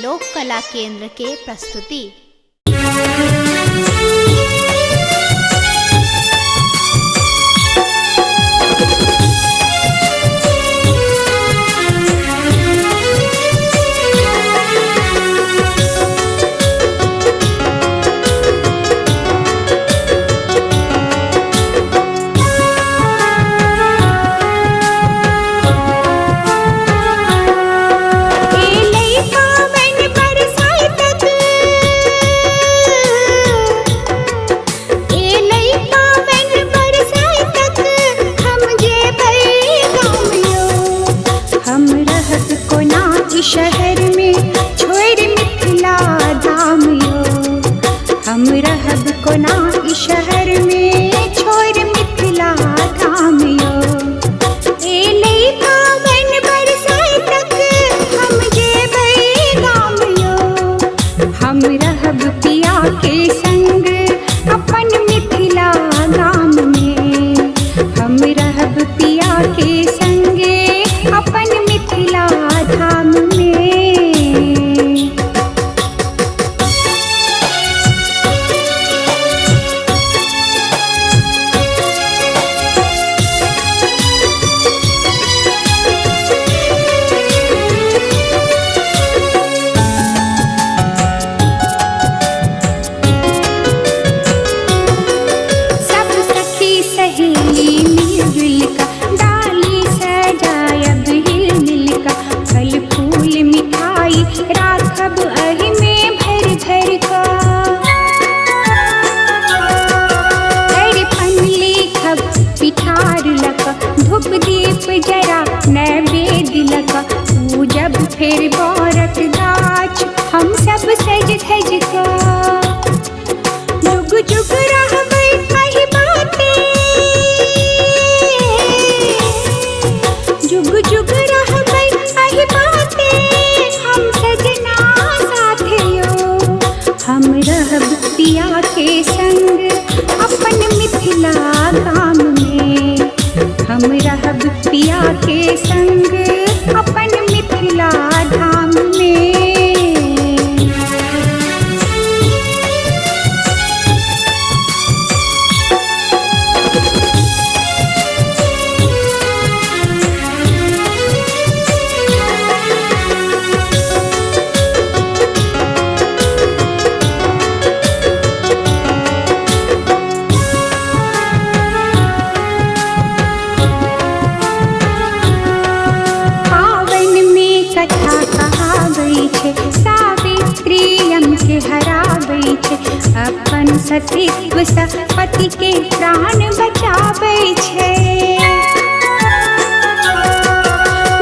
लोक कला केंद्र के प्रस्तुति। शहर में छोड़ मिथिला धाम यो, हम रहब कोना शहर में छोड़ मिथिला धाम यो। एलै पावन बरसाइत तक हम जेबै गाम यो, हम रहब पिया के संग अपन मिथिला गाम में, हम रहब पिया के संगे अपन मिथिला धाम में। सब सखी सहेली मिलजुल का डाली सजायब हिल मिल का, फल फूल मिठाई राखब अहि में भर भर का। अरिपन लिखब पिठार लक, धूप दीप जरा नैवेद्य लक, पूजब फिर बरक गाछ हम सब सज धज का। जुग जुग रहबै अहि बाटे, जुग जुग रहबै अहि बाटे हम सजना साथे यो, हम रहब पिया के संग अपन मिथिला गाम में, हम रहब पिया के संग अपन मिथिला धाम में। कथा कहाबै छै सावित्री यम के हराबै छै, अपन सतीत्व सँ पति के प्राण बचाबै छै।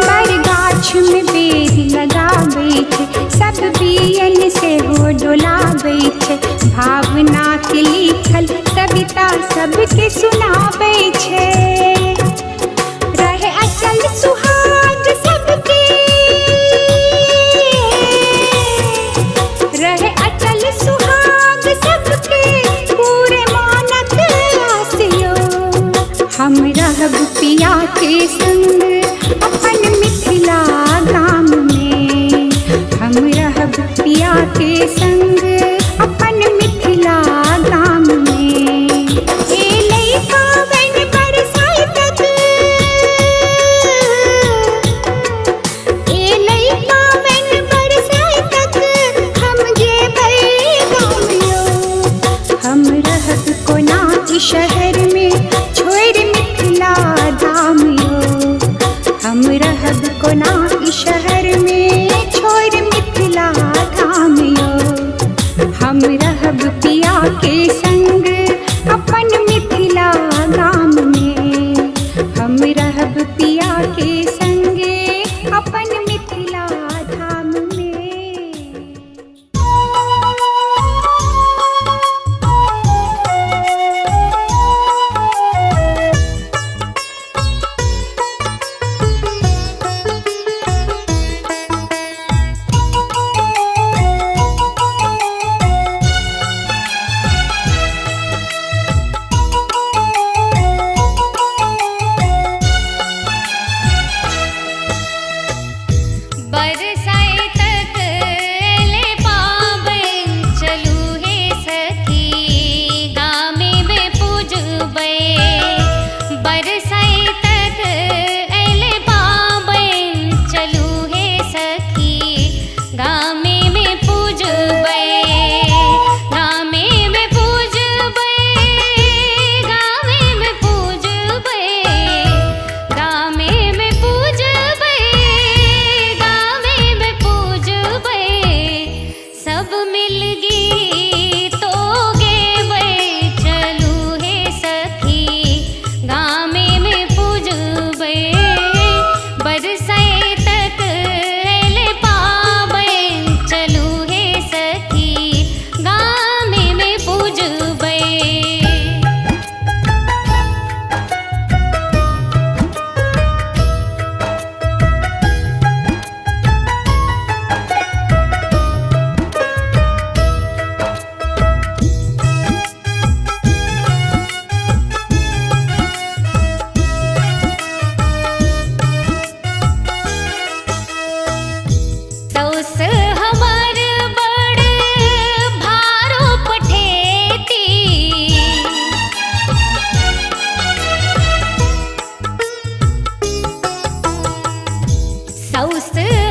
बरगाछ में बेर लगाबै छै, सब बियन सेहो डोलाबै छै, भावना के लिखल कविता सबके सुनाबै छै। रहे अचल सुहाग सबके, रहे अचल सुहाग सबके पूरे मानक आसियो, हम रहब पिया के संग अपन मिथिला गाम में, हम रहब पिया के संग अपन मिथिला गाम में। एलै पावन बरसाइत तक, एलै पावन बरसाइत तक हम जेबै गाम यो, हम रहब कोना शहर में छोड़ मिथिला धाम यो, हम रहब कोना शहर में छोड़ मिथिला धाम यो, हम रहब पिया के संग अपन मिथिला गाम में, हम रहब पिया के संगे अपन मिथिला धाम में। बरसाए तक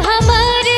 हमर।